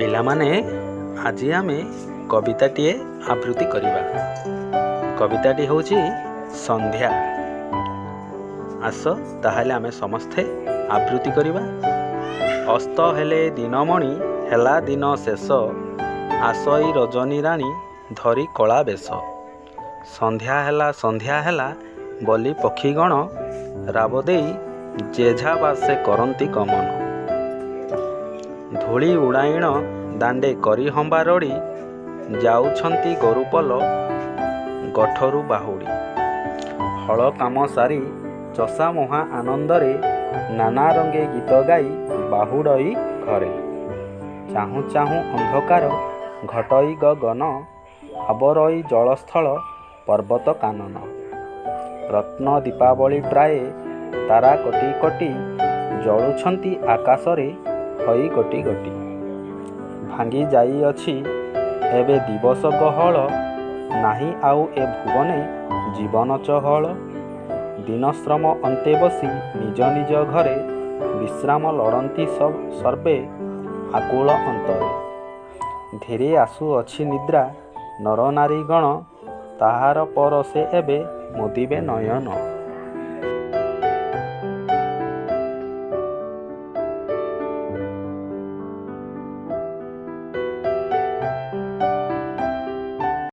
ପିଲାମାନେ, ଆଜି ଆମେ କବିତାଟିଏ ଆବୃତ୍ତି କରିବା। କବିତାଟି ହେଉଛି ସନ୍ଧ୍ୟା। ଆସ ତାହେଲେ ଆମେ ସମସ୍ତେ ଆବୃତ୍ତି କରିବା। ଅସ୍ତ ହେଲେ ଦିନମଣି, ହେଲା ଦିନ ଶେଷ, ଆସଇ ରଜନୀ ରାଣୀ ଧରି କଳା ବେଶ। ସନ୍ଧ୍ୟା ହେଲା, ସନ୍ଧ୍ୟା ହେଲା ବୋଲି ପକ୍ଷୀଗଣ ରାବ ଦେଇ ଯେଝା ବାସେ କରନ୍ତି ଗମନ। ଧୂଳି ଉଡ଼ାଇଣ ଦାଣ୍ଡେ କରି ହମ୍ବା ରଡ଼ି, ଯାଉଛନ୍ତି ଗୋରୁପଲ ଗୋଠରୁ ବାହୁଡ଼ି। ହଳ କାମ ସାରି ଚଷା ମହା ଆନନ୍ଦରେ ନାନା ରଙ୍ଗେ ଗୀତ ଗାଇ ବାହୁଡ଼ଇ ଘରେ। ଚାହୁଁ ଚାହୁଁ ଅନ୍ଧକାର ଘଟଇ ଗଗନ, ଆବରଇ ଜଳସ୍ଥଳ ପର୍ବତ କାନନ। ରତ୍ନ ଦୀପାବଳି ପ୍ରାୟେ ତାରା କୋଟି କୋଟି ଜଳୁଛନ୍ତି ଆକାଶରେ ହୋଇ ଗୋଟି ଗୋଟି। ଭାଙ୍ଗି ଯାଇଅଛି ଏବେ ଦିବସ ଗହଳ, ନାହିଁ ଆଉ ଏ ଭୁବନେ ଜୀବନ ଚହଳ। ଦିନଶ୍ରମ ଅନ୍ତେ ବସି ନିଜ ନିଜ ଘରେ ବିଶ୍ରାମ ଲୋଡ଼ନ୍ତି ସର୍ବେ ଆକୁଳ ଅନ୍ତରେ। ଧୀରେ ଆସୁଅଛି ନିଦ୍ରା ନରନାରୀଗଣ, ତାହାର ପରଶେ ଏବେ ମୁଦିବେ ନୟନ।